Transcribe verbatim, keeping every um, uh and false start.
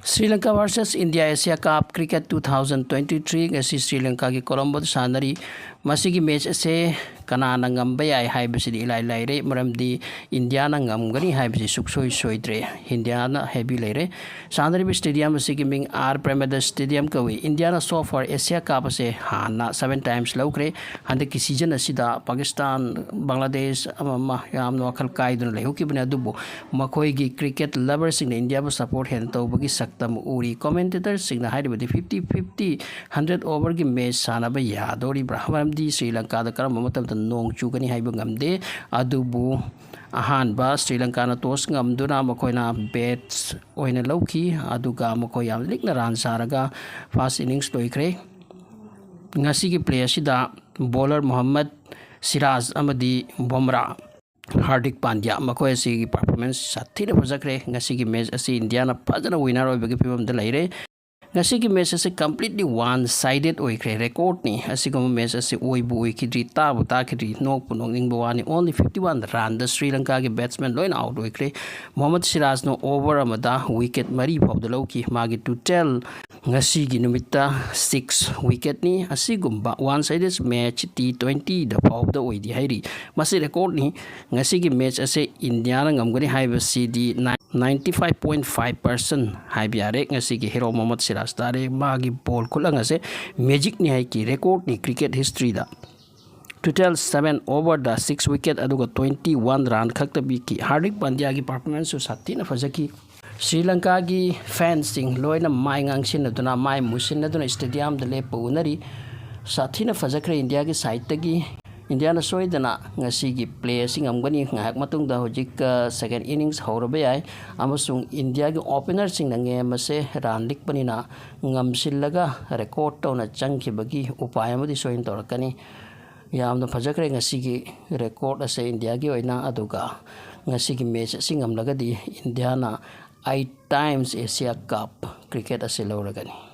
Sri Lanka versus India Asia Cup Cricket two thousand twenty three ꯉꯁꯤ ꯁ꯭ꯔꯤ ꯂꯪꯀꯥꯒꯤ ꯀꯣꯂꯝꯕꯣꯗ ꯁꯥꯟꯅꯔꯤ꯫ ꯃꯁꯤꯒꯤ match ꯑꯁꯦ ꯀꯅꯥꯅ ꯉꯝꯕ ꯌꯥꯏ ꯍꯥꯏꯕꯁꯤꯗꯤ ꯏꯂꯥꯏ ꯂꯥꯏꯔꯦ, ꯃꯔꯝꯗꯤ ꯏꯟꯗꯤꯌꯥꯅ ꯉꯝꯒꯅꯤ ꯍꯥꯏꯕꯁꯤ ꯁꯨꯛꯁꯣꯏ ꯁꯣꯏꯗ꯭ꯔꯦ꯫ ꯏꯟꯗꯤꯌꯥꯅ ꯍꯦꯚꯤ ꯂꯩꯔꯦ꯫ ꯁꯥꯟꯅꯔꯤꯕ ꯁ꯭ꯇꯦꯗꯤꯌꯝ ꯑꯁꯤꯒꯤ ꯃꯤꯡ ꯑꯥꯔ ꯄ꯭ꯔꯦꯃꯦꯗ ꯁ꯭ꯇꯦꯗꯤꯌꯝ ꯀꯧꯏ꯫ ꯏꯟꯗꯤꯌꯥꯅ so far Asia Cup ꯑꯁꯦ ꯍꯥꯟꯅ seven times ꯂꯧꯈ꯭ꯔꯦ꯫ ꯍꯟꯗꯛꯀꯤ ꯁꯤꯖꯟ ꯑꯁꯤꯗ ꯄꯥꯀꯤꯁꯇꯥꯟ, ꯕꯪꯒ꯭ꯂꯥꯗꯦꯁ ꯑꯃ ꯑꯃ ꯌꯥꯝꯅ ꯋꯥꯈꯜ ꯀꯥꯏꯗꯨꯅ ꯂꯩꯍꯧꯈꯤꯕꯅꯤ, ꯑꯗꯨꯕꯨ ꯃꯈꯣꯏꯒꯤ ꯀ꯭ꯔꯤꯀꯦꯠ ꯂꯚꯔꯁꯤꯡꯅ ꯏꯟꯗꯤꯌꯥꯕꯨ ꯁꯄꯣꯔꯠ ꯍꯦꯟꯅ ꯇꯧꯕꯒꯤ ꯁꯛꯇꯝ ꯎꯔꯤ꯫ ꯀꯣꯃꯦꯟꯇꯦꯇꯔꯁꯤꯡꯅ ꯍꯥꯏꯔꯤꯕꯗꯤ fifty fifty, hundred overꯒꯤ ꯃꯦꯠꯆ ꯁꯥꯟꯅꯕ ꯌꯥꯗꯣꯔꯤꯕ꯭ꯔꯥ? ꯃꯔꯝꯗꯤ ꯁ꯭ꯔꯤ ꯂꯪꯀꯥꯗ ꯀꯔꯝꯕ ꯃꯇꯝꯗ ꯅꯣꯡ ꯆꯨꯒꯅꯤ ꯍꯥꯏꯕ ꯉꯝꯗꯦ꯫ ꯑꯗꯨꯕꯨ ꯑꯍꯥꯟꯕ ꯁ꯭ꯔꯤ ꯂꯪꯀꯥꯅ ꯇꯣꯁ ꯉꯝꯗꯨꯅ ꯃꯈꯣꯏꯅ ꯕꯦꯠꯁ ꯑꯣꯏꯅ ꯂꯧꯈꯤ, ꯑꯗꯨꯒ ꯃꯈꯣꯏ ꯌꯥꯝ ꯂꯤꯛꯅ ꯔꯟ ꯁꯥꯔꯒ ꯐꯥꯔꯁ ꯏꯅꯤꯡꯁ ꯂꯣꯏꯈ꯭ꯔꯦ꯫ ꯉꯁꯤꯒꯤ ꯄ꯭ꯂꯦ ꯑꯁꯤꯗ ꯕꯣꯂꯔ ꯃꯣꯍꯝꯃꯗ ꯁꯤꯔꯥꯖ ꯑꯃꯗꯤ ꯕꯣꯝꯔꯥ, ꯍꯥꯔꯗꯤꯛ ꯄꯥꯟꯗ꯭ꯌꯥ, ꯃꯈꯣꯏ ꯑꯁꯤꯒꯤ ꯄꯔꯐꯣꯔꯃꯦꯟꯁ ꯁꯥꯊꯤꯅ ꯐꯖꯈ꯭ꯔꯦ꯫ ꯉꯁꯤꯒꯤ ꯃꯦꯠꯆ ꯑꯁꯤ ꯏꯟꯗꯤꯌꯥꯅ ꯐꯖꯅ ꯋꯤꯟꯅꯔ ꯑꯣꯏꯕꯒꯤ ꯐꯤꯕꯝꯗ ꯂꯩꯔꯦ꯫ ꯉꯁꯤꯒꯤ ꯃꯦꯠꯆ ꯑꯁꯤ completely one sided ꯑꯣꯏꯈ꯭ꯔꯦ, ꯔꯦꯀꯣꯔꯗꯅꯤ꯫ ꯑꯁꯤꯒꯨꯝꯕ ꯃꯦꯠꯆ ꯑꯁꯤ ꯑꯣꯏꯕꯨ ꯑꯣꯏꯈꯤꯗ꯭ꯔꯤ, ꯇꯥꯕꯨ ꯇꯥꯈꯤꯗ꯭ꯔꯤ, ꯅꯣꯛꯄꯨ ꯅꯣꯛꯅꯤꯡꯕ ꯋꯥꯅꯤ꯫ Only fifty one ꯔꯟꯗ ꯁ꯭ꯔꯤ ꯂꯪꯀꯥꯒꯤ ꯕꯦꯠꯁꯃꯦꯟ ꯂꯣꯏꯅ ꯑꯥꯎꯠ ꯑꯣꯏꯈ꯭ꯔꯦ꯫ ꯃꯣꯍꯝꯃꯗ ꯁꯤꯔꯥꯖꯅ ꯑꯣꯚꯔ ꯑꯃꯗ ꯋꯤꯀꯦꯠ ꯃꯔꯤ ꯐꯥꯎꯕꯗ ꯂꯧꯈꯤ꯫ ꯃꯥꯒꯤ ꯇꯣꯇꯦꯜ ꯉꯁꯤꯒꯤ ꯅꯨꯃꯤꯠꯇ ꯁꯤꯛꯁ ꯋꯤꯀꯦꯠꯅꯤ꯫ ꯑꯁꯤꯒꯨꯝꯕ one sided ꯃꯦꯠꯆ ꯇꯤ ꯇ꯭ꯋꯦꯟꯇꯤꯗ ꯐꯥꯎꯕꯗ ꯑꯣꯏꯗꯦ ꯍꯥꯏꯔꯤ꯫ ꯃꯁꯤ ꯔꯦꯀꯣꯔꯗꯅꯤ꯫ ꯉꯁꯤꯒꯤ ꯃꯦꯠꯆ ꯑꯁꯦ ꯏꯟꯗꯤꯌꯥꯅ ꯉꯝꯒꯅꯤ ꯍꯥꯏꯕꯁꯤꯗꯤ ninety five point five percent ꯍꯥꯏꯕ ꯌꯥꯔꯦ꯫ ꯉꯁꯤꯒꯤ ꯍꯦꯔꯣ ꯃꯣꯍꯝꯃꯗ ꯁꯤꯔꯥꯖ ꯇꯥꯔꯦ꯫ ꯃꯥꯒꯤ ꯕꯣꯜ ꯈꯨꯠꯂꯪ ꯑꯁꯦ ꯃꯦꯖꯤꯛꯅꯤ ꯍꯥꯏꯈꯤ, ꯔꯦꯀꯣꯔꯗꯅꯤ ꯀ꯭ꯔꯤꯀꯦꯠ ꯍꯤꯁꯇ꯭ꯔꯤꯗ꯫ ꯇꯣꯇꯦꯜ seven overꯗ six wicket ꯑꯗꯨꯒ twenty one run ꯈꯛꯇ ꯄꯤꯈꯤ꯫ ꯍꯥꯔꯗꯤꯛ ꯄꯥꯟꯗ꯭ꯌꯥꯒꯤ ꯄꯔꯐꯣꯔꯃꯦꯟꯁꯁꯨ ꯁꯥꯊꯤꯅ ꯐꯖꯈꯤ꯫ ꯁ꯭ꯔꯤ ꯂꯪꯀꯥꯒꯤ ꯐꯦꯟꯁꯁꯤꯡ ꯂꯣꯏꯅ ꯃꯥꯏ ꯉꯥꯡꯁꯤꯟꯅꯗꯨꯅ, ꯃꯥꯏ ꯃꯨꯁꯤꯟꯅꯗꯨꯅ ꯁ꯭ꯇꯦꯗꯤꯌꯝꯗ ꯂꯦꯞꯄ ꯎꯅꯔꯤ꯫ ꯁꯥꯊꯤꯅ ꯐꯖꯈ꯭ꯔꯦ ꯏꯟꯗꯤꯌꯥꯒꯤ ꯁꯥꯏꯠꯇꯒꯤ꯫ ꯏꯟꯗꯤꯌꯥꯅ ꯁꯣꯏꯗꯅ ꯉꯁꯤꯒꯤ ꯄ꯭ꯂꯦ ꯑꯁꯤ ꯉꯝꯒꯅꯤ꯫ ꯉꯥꯏꯍꯥꯛ ꯃꯇꯨꯡꯗ ꯍꯧꯖꯤꯛ, ꯑ, ꯁꯦꯀꯦꯟ ꯏꯅꯤꯡꯁ ꯍꯧꯔꯕ ꯌꯥꯏ, ꯑꯃꯁꯨꯡ ꯏꯟꯗꯤꯌꯥꯒꯤ ꯑꯣꯄꯅꯔꯁꯤꯡꯅ ꯒꯦꯝ ꯑꯁꯦ ꯔꯟ ꯂꯤꯛꯄꯅꯤꯅ ꯉꯝꯁꯤꯜꯂꯒ ꯔꯦꯀꯣꯔꯗ ꯇꯧꯅ ꯆꯪꯈꯤꯕꯒꯤ ꯎꯄꯥꯏ ꯑꯃꯗꯤ ꯁꯣꯏꯅ ꯇꯧꯔꯛꯀꯅꯤ꯫ ꯌꯥꯝꯅ ꯐꯖꯈ꯭ꯔꯦ ꯉꯁꯤꯒꯤ ꯔꯦꯀꯣꯔꯗ ꯑꯁꯦ ꯏꯟꯗꯤꯌꯥꯒꯤ ꯑꯣꯏꯅ, ꯑꯗꯨꯒ ꯉꯁꯤꯒꯤ ꯃꯦꯠꯆ ꯑꯁꯤ ꯉꯝꯂꯒꯗꯤ ꯏꯟꯗꯤꯌꯥꯅ eight times Asia Cup cricket ꯑꯁꯤ ꯂꯧꯔꯒꯅꯤ꯫